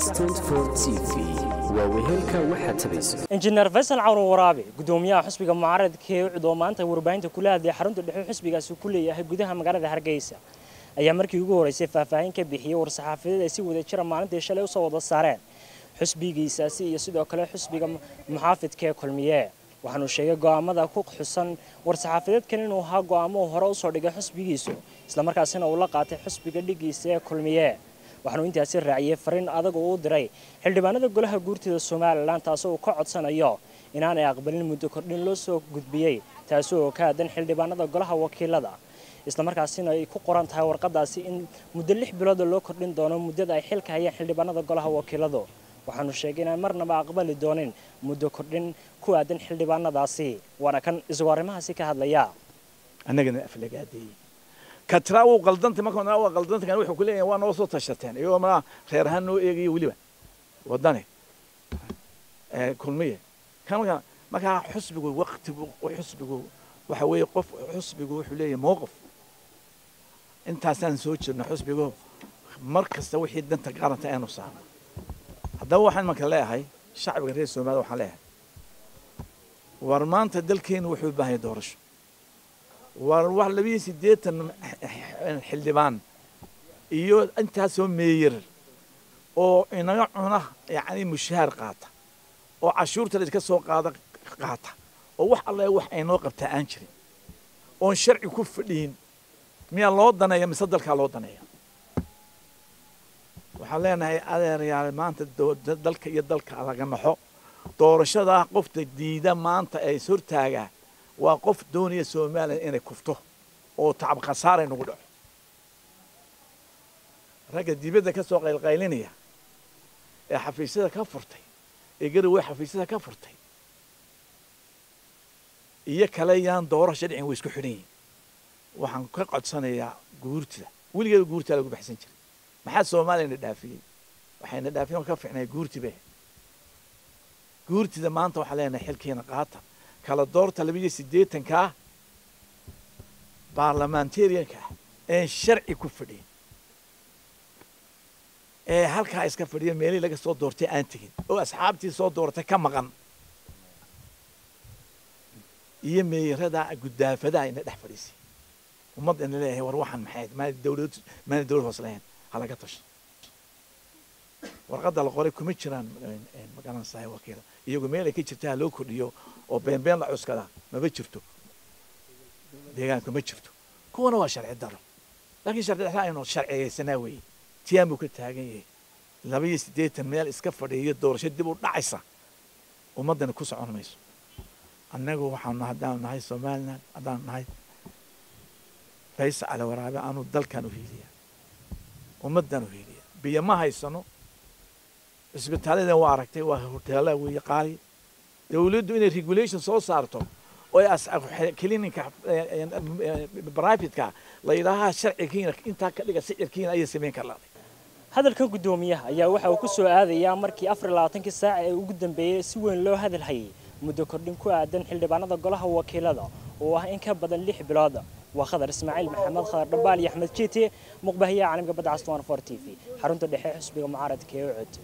Badda Cas 24 TV waa wehelka waxaad tabayso. Injineer Faysal Cawro Waraabe, gudoomiyaha xisbiga mucaaradka ee UCID, oo maanta warbaahinta kula hadlay xarunta dhexe xisbigaasi ku leeyahay gudaha magaalada Hargeysa, ayaa markii ugu horeysay faahfaahin ka bixiyay war-saxaafadeed ay si wada jira maalintii shalay usoo wada saareen xisbigiisaasi iyo sidoo kale xisbiga muxaafidka ee Kulmiye. Waxaanu sheegay go'aamada ku xusan war-saxaafadeedkan inuu ahaa go'aamo uu hore usoo dhigay xisbigiisu, islamarkaasina uu la qaatay xisbiga dhigiisa ee Kulmiye. Waxaanu intaasi raaciyay fariin adag oo uu diray xildhibaanada golaha guurtida Somaliland, taasoo uu ka codsanayo inaanay aqbalin muddo kordhin loo soo gudbiyey, taasi oo ka aadan xildhibaanada golaha wakiilada, islamarkaasina ay ku qoran tahay warqadaasi in muddo 6 bilood loo kordhin doono muddada ay xilka hayeen xildhibaanada golaha wakiiladu. Waxaanu sheegay inaan marnaba aqbali doonin muddo kordhin ku aadan xildhibaanadaasi, waana kan isagoo arrimahaasi ka hadlaya. Annagana aflagaadeeyey katraa wuu qaldantay. Marka waa qaldantay kan wuxuu ku leeyahay waa noo soo tashateen, iyagoo ma reer ahaan noo eegayo weliba wadane Kulmiye kan. Markaa xusbigu waqtigu xusbigu waxa weeye qof xusbigu wuxuu leeyahay mowqif. Intaasaan soo jirna xusbigu mar kasta wixii danta qaranka aynu saarno. Haddaba waxaan marka leeyahay shacbiga reer Soomaaliya, waxaan leeyahay war maanta dalkeenu wuxuu u baahan yahay doorasho. War wax 82 xildhibaan iyo intaasoo meeyar oo inaga cuna, yacni mushaar qaata oo cashuurta la iska soo qaada qaata, oo wax alle wax aynoo qabtaa aan jirin, oon sharci ku fadhiyin, miyaa loo daneeya mise dalkaa loo daneeya? Waxaan leenahay adeerayaal, maanta dalka iyo dalka laga naxo. Doorashadaa qofta diida maanta ee is hortaagaa waa qof doonaya Soomaaliya inay kufto oo tacab khasaaray nagu dhaco. Ragga dibadda ka soo qaylqaylinaya ee xafiisyada ka furtay, ee Garowe xafiisyada ka furtay iyo kale yaan doorasho dhicin, way isku xidhan yihiin. Waxaan ka codsanayaa guurtida, weligeeda guurtaa lagu baxsan jiray, maxaa Soomaaliyana dhaafiyey? Waxayna dhaafiyeen ka fiicnay guurti bay. Guurtida maanta waxaan leenahay xilkiina qaata, kala doorta 82-kaa baarlamentarianka ah een sharci ku fadhiyin ee halkaa iska fadhiya, meelihii laga soo doortay aan tegin oo asxaabtii soo dooratay ka maqan, iyo meeyarada guddaafadaha ina dhex fadhiisay. Ummadda ina leeyahay war waxaan maxay maana dawlad, maana dawlad hoos lahayn, ha laga tasho. Warqadda la qoray kuma jiraan magaranaysaa wakiila iyagu meel ay ka jirta ha loo kordhiyo oo beenbeen la cuskadaa maba jirto, deegaanka ma jirto. Kuwana waa sharci daro, laakiin sharci daro aynu sharciyeysanaa weeye. Tiyaan buu ka taagan yahay 82 meel iska fadhiyo, doorasho dib u dhacaysa ummaddana ku socon mayso. Annagu waxaanu haddaanu nahay Somaliland, haddaanu nahay Faysal Cali Waraabe, aanu dalkan u hiiliya, ummaddan u hiiliya. Biyo ma haysano, cisbitaaladan waa aragtay, waa hoteelada weeye qaali. Dawladdu inay regulation soo saarto oo clinic-ka private-ka la yidhaaha sharcigiina intaa ka dhiga sicirkiina ayay samayn karlaaday. Hadalkan gudoomiyaha ayaa waxa uu ku soo aadayaa markii 24-kii saac ee ugu dambeeyay si weyn loo hadal hayay muddo kordhin ku aadan xildhibaanada golaha wakiilada oo ah in ka badan 6 bilood. Waa Khadar Ismaaciil Maxamed, Khadar Dhabaal iyo Axmed Jiite, muqbahiyaha caalamka Badda Cas 24 TV, xarunta dhexe xisbiga mucaaradka ee UCID.